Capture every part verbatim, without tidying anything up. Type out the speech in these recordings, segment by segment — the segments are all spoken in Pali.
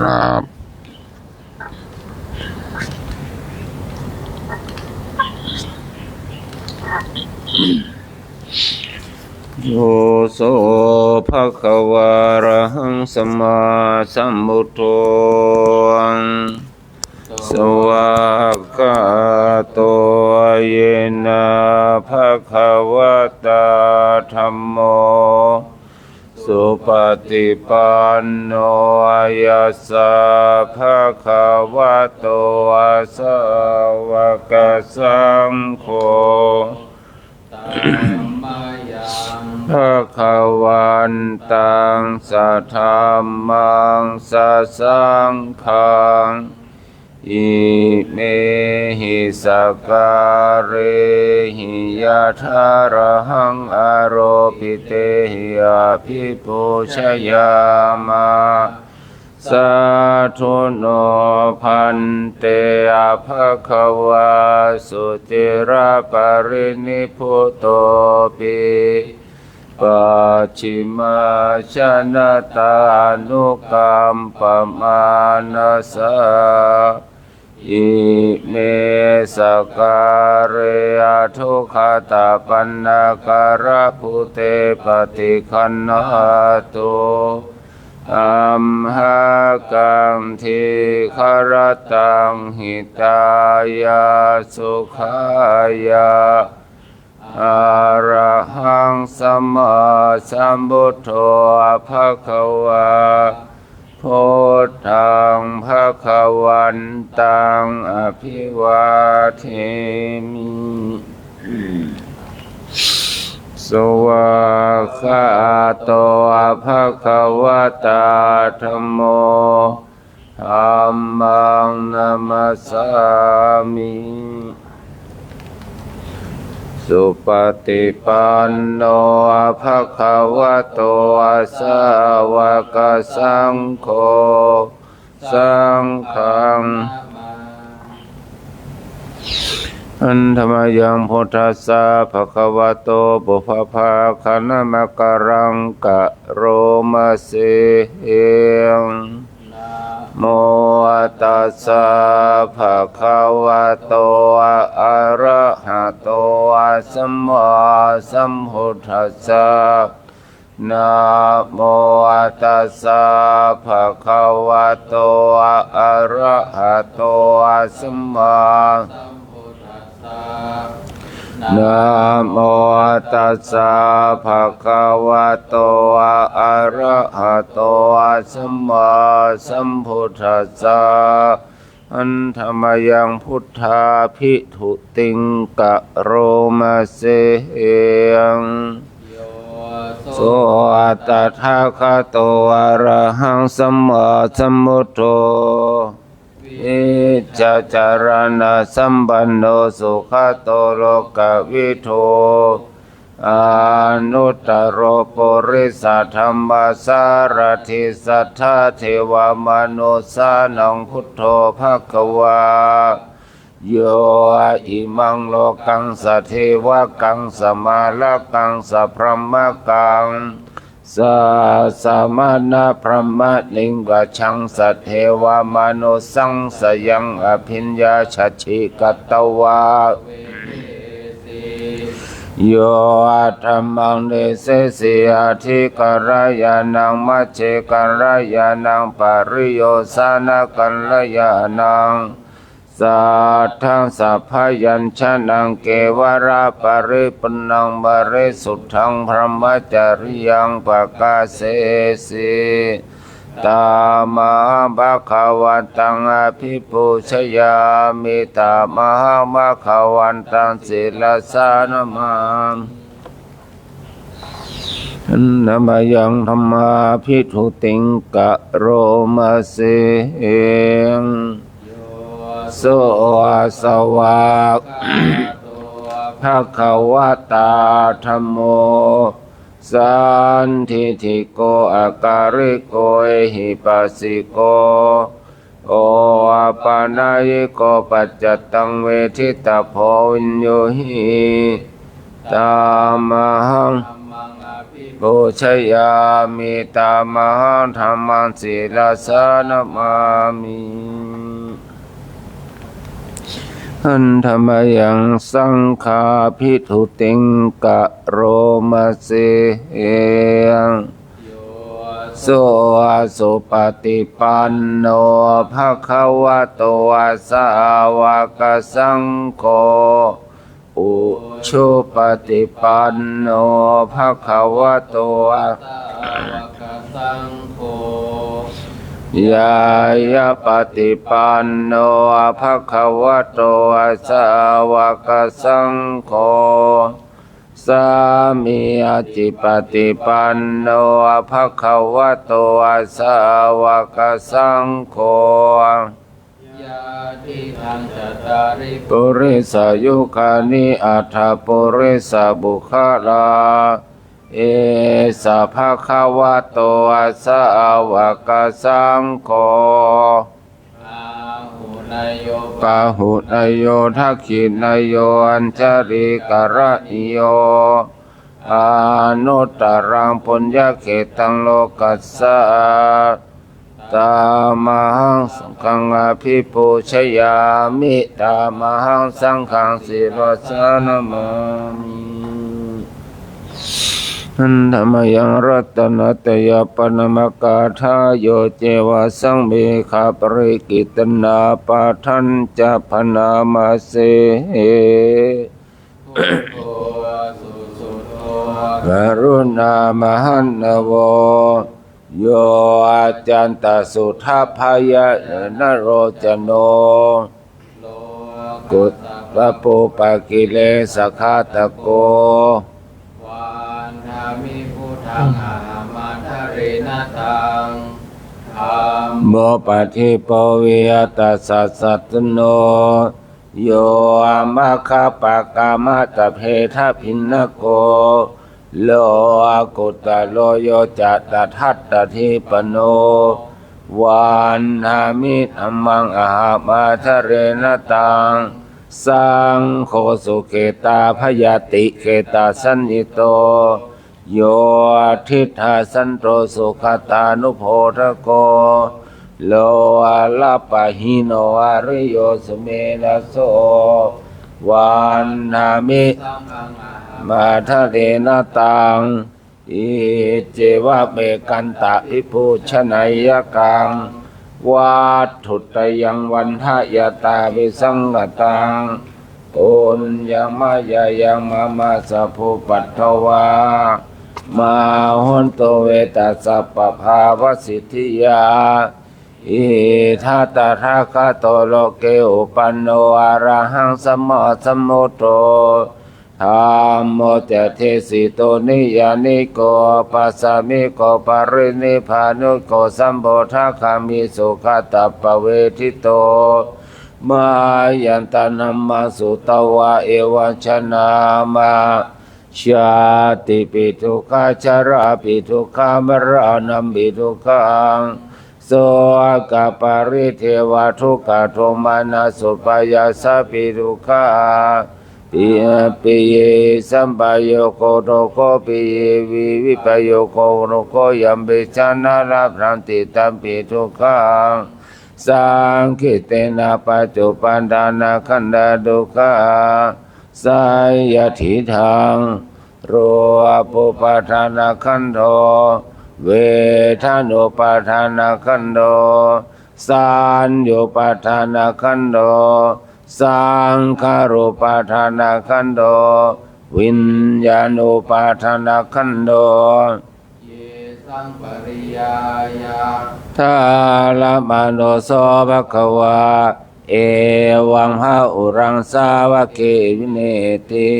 ครับ Yo so bhagavā arahaṃ sammāsambuddho svākkhāto yena bhagavatā dhammo supaṭipanno yassa bhagavato sāvakasaṅgho bhagavantaṃ sadhammaṃ sasaṅghaṃ imehi sakkārehi yathārahaṃ āropitehi abhipūjayāma. Sādhu no bhante. Bhagavā suciraparinibbutopi pacchimājanatānukampamānasā ime sakkāre aduggatapaṇṇākārabhūte paṭiggaṇhātu amhākaṃ dīgharattaṃ hitāya sukhāya. Arahaṃ sammāsambuddho bhagavā, buddhaṃ bhagavantaṃ abhivādemi. Svākkhāto bhagavatā dhammo, dhammaṃ namassāmi. Supaṭipanno bhagavato sāvakasaṅgho, saṅghaṃ. Handa mayaṃ buddhassa bhagavato pubbabhāganamakāraṃ karoma se. Namo tassa bhagavato arahato sammāsambuddhassa. Namo tassa bhagavato arahato sammā Namo tassa bhagavato arahato sammāsambuddhassa. Handa mayaṃ buddhābhitūtiṃ karoma se. So tathāgato arahaṃ sammāsambuddho vijjācaraṇasampanno sugato lokavidū anuttaro purisadammasārathi satthā devamanussānaṃ buddho bhagavā. Yo imaṃ lokaṃ sadevakaṃ samārakaṃ sabrahmakaṃ sassamaṇabrāhmaṇiṃ vajjaṃ sadevamanussasāyaṃ abhiññācajjhikatvā yo dhammaṃ desesi atthi kalyāṇaṃ majjhe kalyāṇaṃ pariyosānakalyāṇaṃ saddhaṃ sabbayañjanaṃ kevalaparipuṇṇaṃ parisuddhaṃ brahmacariyaṃ pakāsesi. Tamahaṃ bhagavantaṃ abhipūjayāmi. Tamahaṃ bhagavantaṃ sirasā namāmi. Handa mayaṃ dhammābhitūtiṃ karoma se. So svākkhāto bhagavatā dhammo sandiṭṭhiko akāliko ehipassiko opanayiko paccattaṃ veditabbo viññūhi. Tamahaṃ pūjayāmi. Tāmahaṃ dhammaṃ sirasā namāmi. Handa mayaṃ saṅghābhidhutiṃ karoma se. Yo supaṭipanno bhagavato sāvakasaṅgho, ujupaṭipanno bhagavato sāvakasaṅgho, ñāyapaṭipanno bhagavato sāvakasaṅgho, sāmīcipaṭipanno bhagavato sāvakasaṅgho, yadidaṃ cattāri purisayugāni aṭṭha purisapuggalā, esa bhagavato sāvakasaṅgho, āhuneyyo pāhuneyyo dakkhiṇeyyo añjalikaraṇīyo, anuttaraṃ puññakkhettaṃ lokassa. Tāmahaṃ saṅghaṃ abhipūjayāmi. Tāmahaṃ saṅghaṃ sirasā namāmi. Handa mayaṃ ratanattayaparamakāthāyo ceva saṃvegaparikittanapāṭhañca bhaṇāma se. Buddho susuddho karuṇāmahaṇṇavo, yogacantasudhabbhayaṇalocano, lokassāpapupakilesaghātako, vandāmi buddhaṃ ahaṃ ādarena taṃ. Dhammo paṭipo viya tassa sattanno, yo maggapākamatabbedabhinnako, lokuttaro yo ca tadattadīpano, vandāmi dhammaṃ ahaṃ ādarena taṃ. Saṅgho sukhetabbhayatikhetasaññito, yo diṭṭhasanto sugatānubodhako, lokapahīno ariyo sumedhaso, vandāmi dhammaṃ ahaṃ ādarena taṃ. Iccevamekantabhipūjanayakkhaṃ, vatthuttayaṃ vandayatha visaṅkhataṃ, puññaṃ mayā yaṃ mama sabbupaddavā, mā hontu ve tassa pabhāvasiddhiyā. Idha tathāgato loke uppanno arahaṃ sammāsambuddho, dhammo ca desito niyyāniko āpasāmiko parinibbāniko sambodhagāmī sugatāpavedito. Mayantaṃ dhammaṃ sutvā evaṃ janāma, jātipi dukkhā jarāpi dukkhā maraṇampi dukkhaṃ, sokaparidevadukkhadomanassupāyāsāpi dukkhā, pi- piye sampayogo dukko piyehi vippayogo dukko yampidaṃ na labhanti tampi dukkhaṃ, saṅkhittena pañcupādānakkhandhā dukkhā. Seyyathidaṃ, rūpupādānakkhandho, vedanupādānakkhandho, saññupādānakkhandho, saṅkhārupādānakkhandho, viññāṇupādānakkhandho. Yesaṃ pariyāyā dhāramāno so bhagavā, evaṃ bahulaṃ sāvake vineyyati,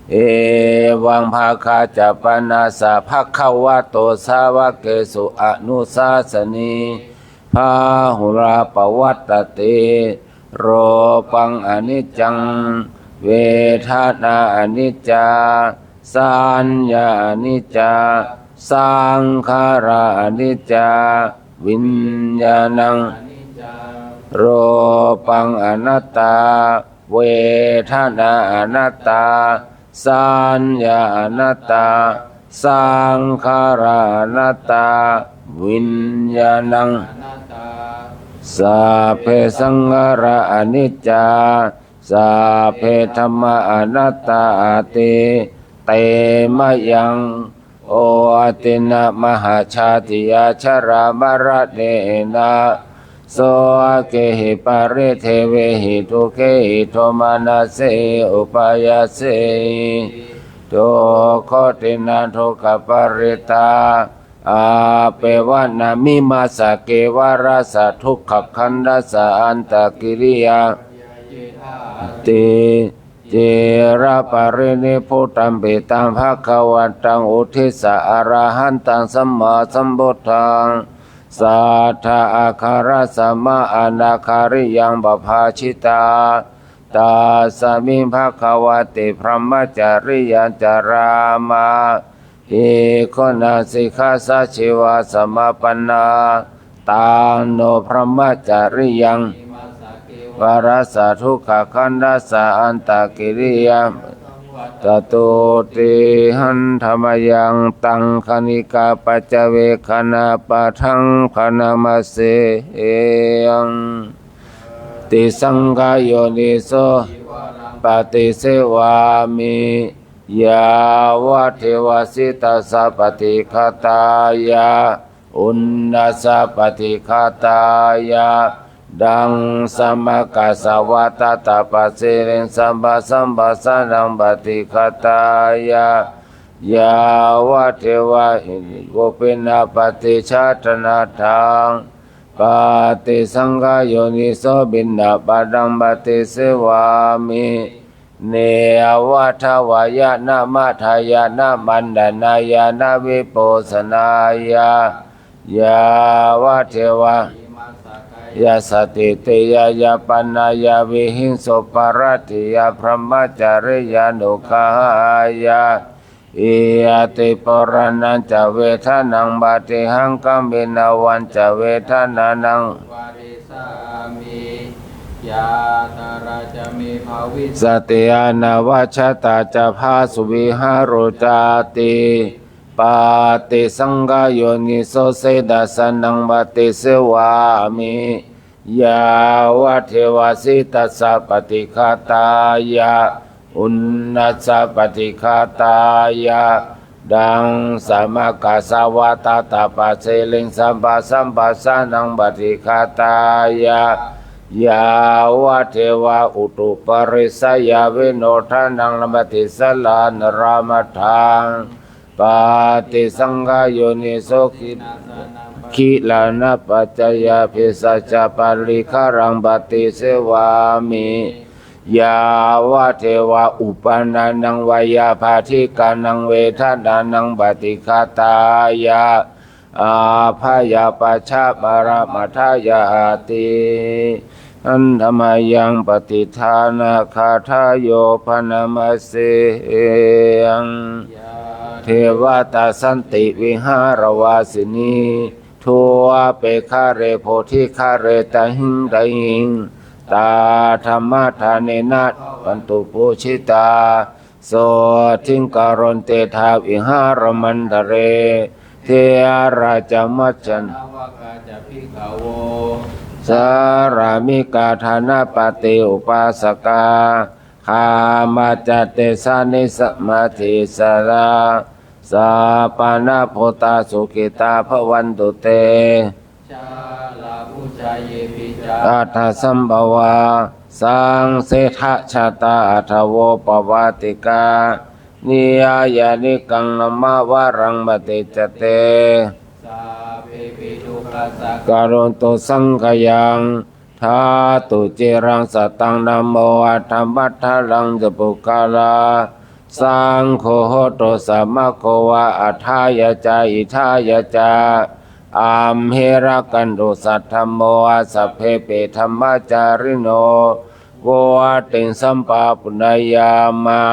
evaṃ bhāgā ca panassa bhagavato sāvakesu anusāsanī, bahulā pavattati. Rūpaṃ aniccaṃ, vedanā aniccā, saññā aniccā, saṅkhārā aniccā, viññāṇaṃ aniccaṃ. Rūpaṃ anattā, vedanā anattā, saññā anattā, saṅkhārā anattā, viññāṇaṃ, sabbe saṅkhārā aniccā, sabbe dhammā anattāti. Te mayaṃ otiṇṇamahāsāseyya, jarāmaraṇena, sokehi paridevehi, dukkhehi domanassehi upāyāsehi, dukkhotiṇṇadukkhaparitā, appeva na mimassa kevalassa dukkhakkhandhassa antakiriyāti. Ciraparinibbutampi taṃ bhagavantaṃ uddissa arahantaṃ sammāsambuddhaṃ satthā āgatasma anāgariyaṃ pabhājitā. Tasmiṃ bhagavati brahmacariyaṃ carāma bhikkhunā sikkhāsājīvaṃ samāpannā. Taṃ no brahmacariyaṃ kevalassa dukkhakkhandhassa antakiriyāya paṭivattatūti. Handa mayaṃ taṃ khaṇikapaccavekkhaṇapāṭhaṃ bhaṇāma se. Paṭisaṅkhā yoniso paṭisevāmi, yāvadeva sītassa paṭighātāya, uṇhassa paṭighātāya, ḍaṃsamakasavātātapasiriṃsapasamphassānaṃ paṭighātāya, yāvadeva hiṃsāya kupinapaṭicchādanatthaṃ. Paṭisaṅkhā yoniso piṇḍapātaṃ paṭisevāmi, neva davāya na madāya na maṇḍanāya na vibhūsanāya, yāvadeva imassa kāyassa ṭhitiyā yāpanāya vihiṃsuparatiyā brahmacariyānuggahāya. Iti purāṇañca vedanaṃ paṭihaṅkhāmi, navañca vedanaṃ nūppadissāmi, yātrā ca me bhavissati anavajjatā ca phāsuvihāro cāti. Paṭisaṅkhā yoniso senassanaṃ paṭisevāmi, yāvadeva sītassa paṭighātāya, uṇhassa paṭighātāya, ḍaṃsamakasavātātapasiriṃsapasamphassānaṃ paṭighātāya, yāvadeva utuparissayavinodanaṃ paṭissallānarāmatthaṃ. Paṭisaṅkhā yoniso gilānapaccayabhesajjaparikkhāraṃ paṭisevāmi, yāvadeva uppannānaṃ veyyābādhikānaṃ vedanānaṃ paṭighātāya, abyāpajjhaparamatāyāti. Handa mayaṃ pattidānagāthāyo bhaṇāma se. Yā devatā santi vihāravāsinī, thūpe ghare bodhighare tahiṃ tahiṃ, tā dhammadānena bhavantu pūjitā, sotthiṃ karontedha vihāramaṇḍale. Therā ca majjhā navakā ca bhikkhavo, sārāmikā dānapatī upāsakā, gāmā ca desā nisamā desā, sappāṇabhūtā sukhitā bhavantu te. Jalābujā yepi ca aṇḍasambhavā, saṃsedajātā athavopapātikā, niyyānikaṃ dhammavaraṃ paṭicca te, sabbepi dukkhassa karontu saṅkhayaṃ. Ṭhātu ciraṃ sataṃ dhammo, atthamaddhānañca puggalā, saṅgho hotu samaggo va, atthāya ca hitāya ca. Amhe rakkhatu saddhammo, sabbepi dhammacārino, vuḍḍhiṃ sampāpuṇeyyāma,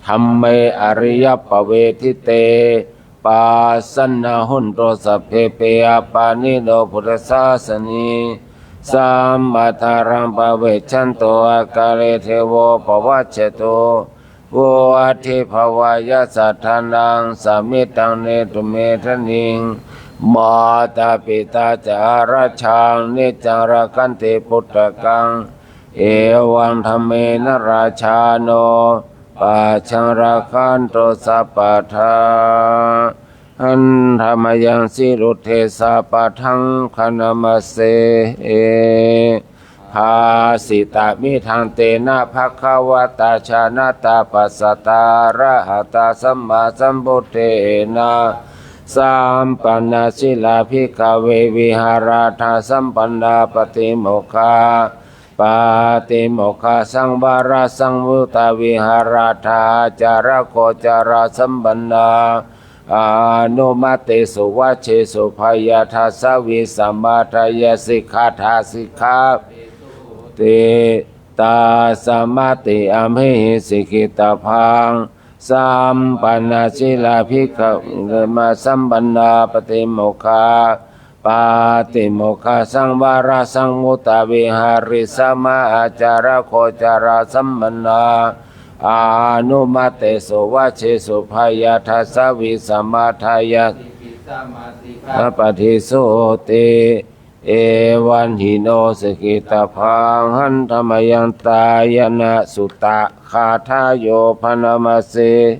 dhamme ariyappavedite. Pasannā hontu sabbepi, appamāṇino buddhasāsanī, sammā dhāraṃ pavecchanto, akāle devo pavassatu. vuḍḍhibhāvāya sattānaṃ samiddhaṃ netu medaniṃ. Mātā pitā ca atrajaṃ niccaṃ rakkhanti puttakaṃ, evaṃ dhammena rājāno pajaṃ rakkhantu sabbadā. Handa mayaṃ sīlū te sabbaṭṭhakā namassāmi. Bhāsitamidaṃ tena bhagavatā jānatā passatā arahatā sammāsambuddhena, sappannasīlā bhikkhave vihārāṭṭhasappannā pātimokkhā pātimokkhasāvarasaṃyuttā vihārāṭṭhā ācāragocarasappannā anumattesu vajjesu bhayadassāvīsamatthāya sikkhādā sikkhāpadesūti. Tasmātiyamehi sikkhitabbaṃ. Sappannasīlā bhikkhave vihārāṭṭhasappannā pātimokkhā pātimokkhasāvarasaṃyuttā vihārisāmā ācāragocarasappannā anumattesu vajjesu bhayadassāvīsamatthāya sikkhāpadesūti. Evaṃ hi no sikkhitabbaṃ. Handa mayaṃ dāyānasuttāgāthāyo bhaṇāma se.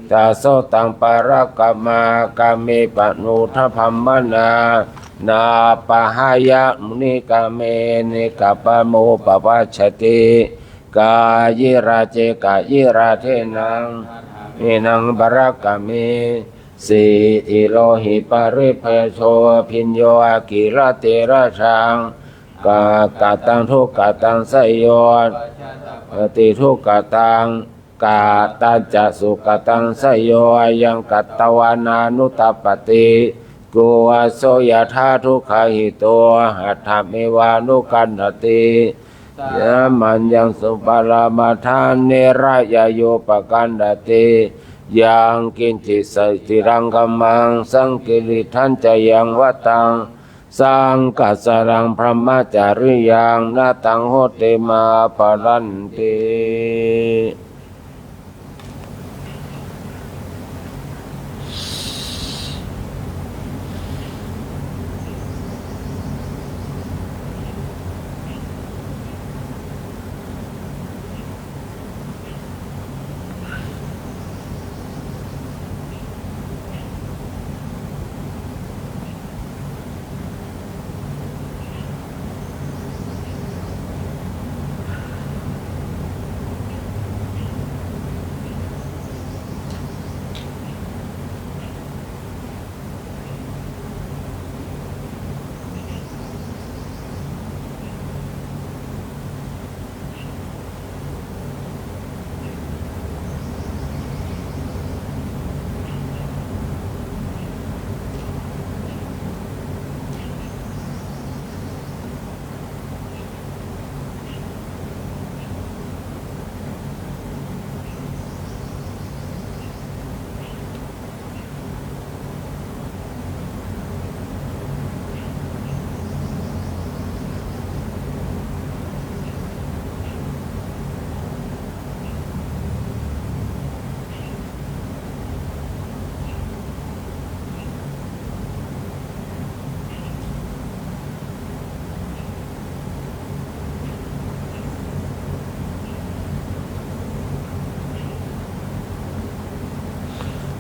Cittaṃ sutaṃ parakkamma kāme panūdhabrahmana nāpahāya munikāme nekappaṃ upapajjati. Kāyirajje kāyirajjenaṃ dhammānaṃ parakkamye sithiro hi paribhājo bhiyyo akirate rajaṃ kakkataṃ dukkhataṃ seyyoti dukkhataṃ katañca sukataṃ seyyo ayaṃ katvāna nānutappati. Kuso yathā dukkhahito hatthamanukassati. Yamāyasūparamātha nirayāyūpakamati. Yaṅkiñci saciraṃ dhammaṃ saṅkiliṭṭhañca yaṃ vataṃ saṅghācaraṃ brahmacariyaṃ na taṃ hoti mahapparanti.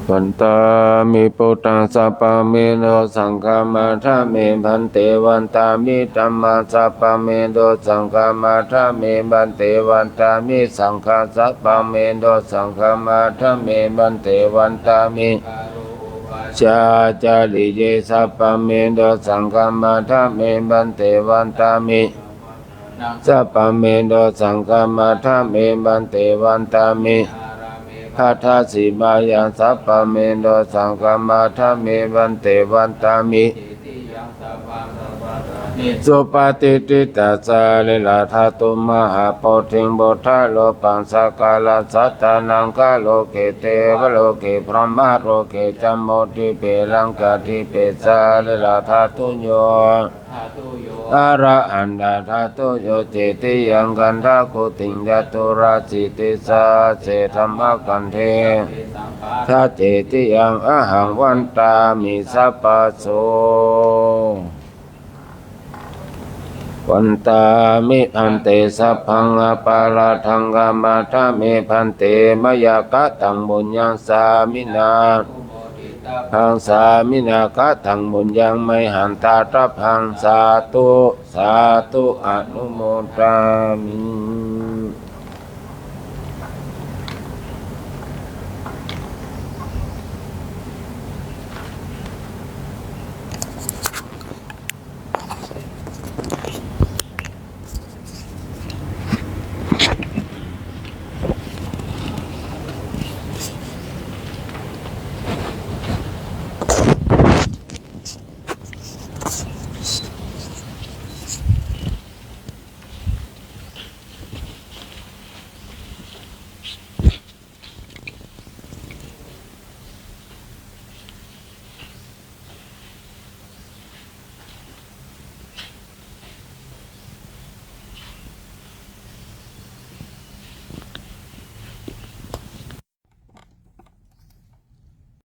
Vandāmi buddhaṃ sabbaṃ me no saṅghaṃ vandāmi bhante, vandāmi dhammaṃ sabbaṃ me no saṅghaṃ vandāmi bhante, vandāmi saṅghaṃ sabbaṃ me no saṅghaṃ vandāmi bhante, vandāmi ācariye sabbaṃ me no saṅghaṃ vandāmi bhante, vandāmi sabbaṃ me no saṅghaṃ vandāmi bhante, vandāmi ārameghadāsi mayhaṃ sabbaṃ me no saṅghaṃ vandāmi bhante, vandāmi Supatiṭṭhitā sārīrā dhātu mahābodhiṃ buddharūpaṃ sakkārajātānaṃ kaloke devaloke brahmaloke ca bodhipe laṅkādīpe sārīrā dhātuyo arahattā dhātuyo cetiyaṃ gandhakuṭiṃ caturāsītisahassadhammakkhandhe saccetiyaṃ ahaṃ vandāmi sabbaso. Vandāmi bhante sabbaṃ aparādhaṃ khamatha me bhante, mayā kataṃ puññaṃ sāminā bhaṃ sāminā kataṃ puññaṃ mayhaṃ dātabbaṃ sādhu sādhu anumodāmi.